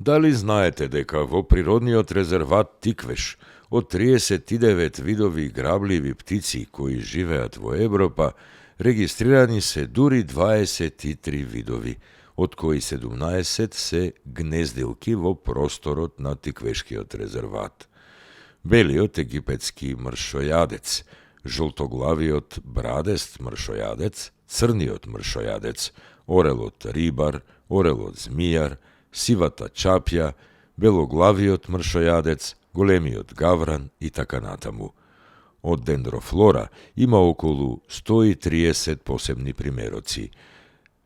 Дали знаете дека во природниот резерват Тиквеш од 39 видови грабливи птици кои живеат во Европа, регистрирани се дури 23 видови, од кои 17 се гнездилки во просторот на Тиквешкиот резерват. Белиот египетски мршојадец, жолтоглавиот брадест мршојадец, црниот мршојадец, орелот рибар, орелот змијар, сивата чапја, белоглавиот мршојадец, големиот гавран и така натаму. Од дендрофлора има околу 130 посебни примероци.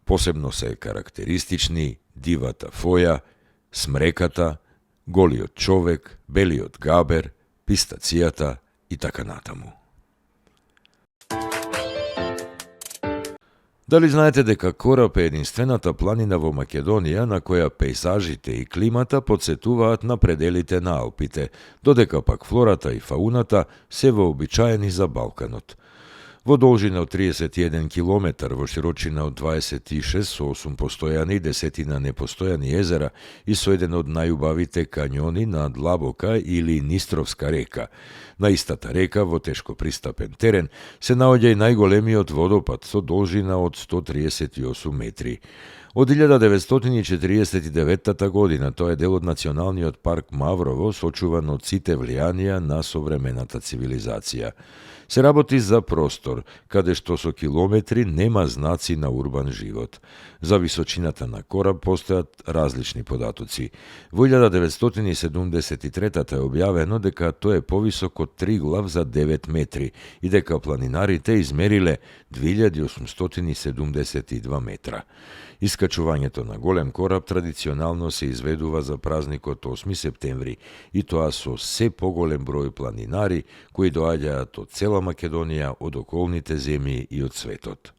Посебно се карактеристични дивата фоја, смреката, голиот човек, белиот габер, пистацијата и така натаму. Дали знаете дека Кораб е единствената планина во Македонија на која пејзажите и климата потсетуваат на пределите на Алпите, додека пак флората и фауната се вообичаени за Балканот. Во должина од 31 километар, во широчина од 26 со 8 постојани и 10 непостојани езера и со еден од најубавите кањони на Длабока или Нистровска река. На истата река, во тешко пристапен терен, се наоѓа и најголемиот водопад со должина од 138 метри. Од 1949 година тоа е дел од Националниот парк Маврово, сочуван од сите влијанија на современата цивилизација. Се работи за простор, каде што со километри нема знаци на урбан живот. За височината на Кораб постојат различни податоци. Во 1973 е објавено дека тој е повисок од Триглав за 9 метри и дека планинарите измериле 2872 метра. Искачувањето на голем кораб традиционално се изведува за празникот 8 септември и тоа со се поголем број планинари кои доаѓаат од цела Македонија, од околните земји и од светот.